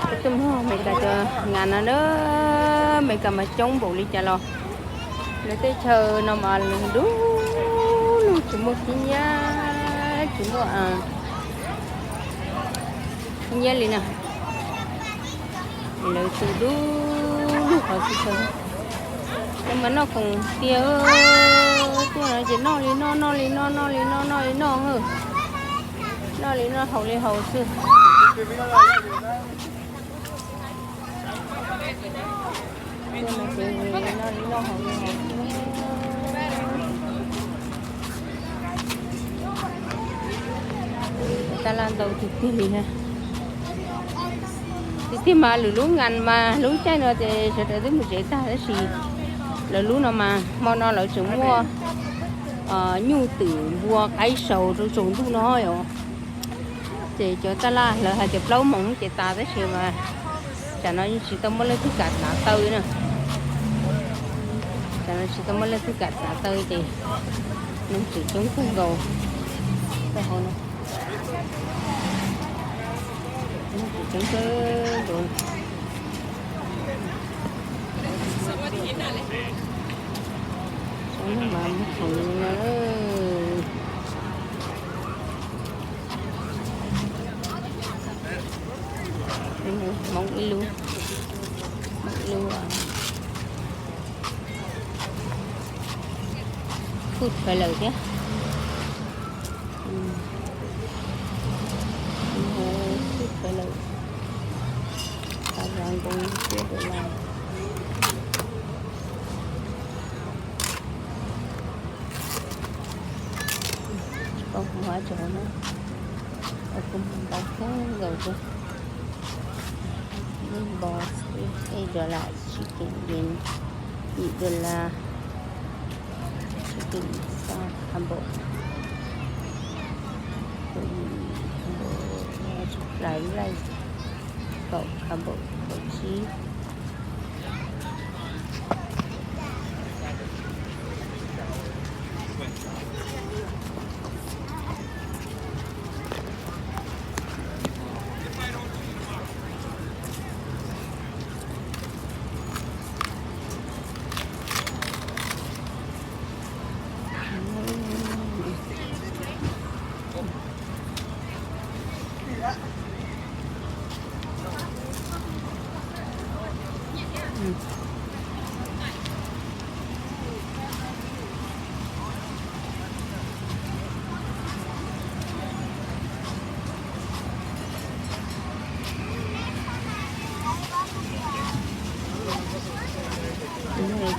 Peb tuaj mloog Amelikas cov nas no na, Amelikas mas coob npaum li cas los lawv teb chaws no mas lawv du lug tsis muaj khib nyiab, tsis muaj khib nyiab li na. Lawv tu du lug qhov txhia chaw, lawv mas noj khoom tiag. Tuaj no ces noj li noj, noj li noj, noj li noj, noj li noj, noj li noj haus li haus xwb. Tab laj ntau tiag tiag li. Tiag tiag mas lwm lub nas mas lub caij no ces sawv daws twb mus tsev tag tab sis lawv lub no mas hmo no lawv tseem muaj nyuj twm npua qaib saus rau tsaus ntuj no os. Ces cov tab laj lawv hais tias plaub moos ces tas tab sis mas tsam no yeej tsis tau muaj leej twg kam txav taw na. Tsam no tsis tau muaj leej twg kam txav taw ces neeg tseem coob kawg nkaus rau hauv no. Neeg tseem coob kawg nkaus. Cov neeg mas muag khoom no. Hmoob ib lub, Hmoob ib lub food trailer thiab. Food trailer, tas vas nkoos siab dollar. Tsis paub hu hab tso na, kuv mus ntau kawg nkaus tiag. Meatballs, eight dollar, chicken wing, eight dollar, chicken sa combo, combo, fried rice, kaum combo, kaum tsib.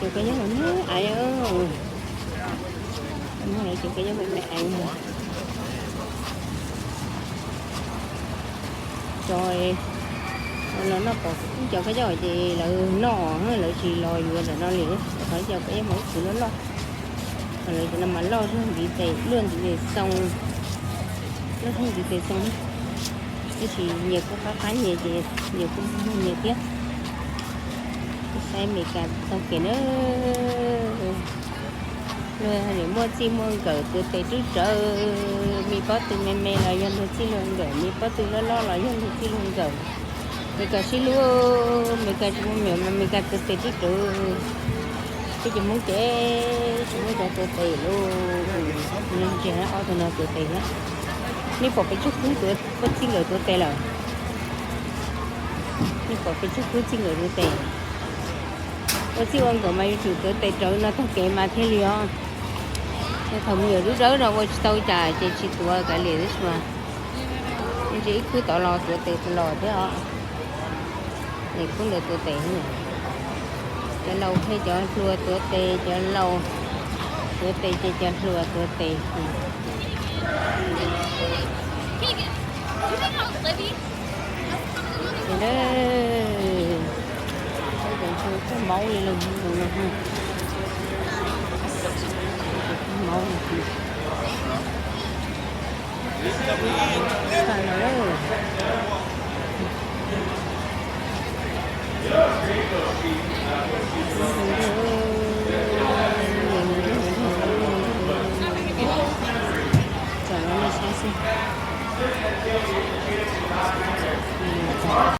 Cov kab nyob me me aiv, cov kab nyob me me aiv. Cov los noj pom ib co kab nyob ces lawv noj, lawv tsis los yuav ntawm no li. Qhov cov kab nyob mas ib txwv loj loj, lawv cov no mas loj zog ntiv tes, luaj ntiv tes xoo, loj zog ntiv tes xoo. Tab sis nyias kuj qab qab nyias ces nyias kuj muag nyias thiab. Saib Amelikas txoj kev na, luag muaj txij muaj nkawm tuav tes rwb rawv, me pob tw me me los yog luag txij luag nkawm, me pob tw loj loj los yog luag txij luag nkawm. Amelikas sib hlub, Amelikas tsis muaj me nyuam mas Amelikas tuav tes rwb rawv. Peb cov Hmoob ces tsis muaj cov tuav tes li. Ntsia ob tug no tuav tes thiab. Nej pom pes tsawg khwb tuav, ua txij nkawm tuav tes lawm? Nej pom pes tsawg khwb txij nkawm tuav tes? Ua txij ua nkawm mas yuav tsum tuav tes rawv no taug kev mas thiaj li os. Thaum me nyuam dub dawb no ua tsis tau cas ces tsis tuav kav liam tib si mas. Ntsia ib khwb tod los tuav tes los thiab os. Es khwb ntawd tuav tes, cov laus pheej cov hluas tuav tes, cov laus tuav tes ces cov hluas tuav tes. Ces na, koj maub li los no, koj maub li, koj maub li.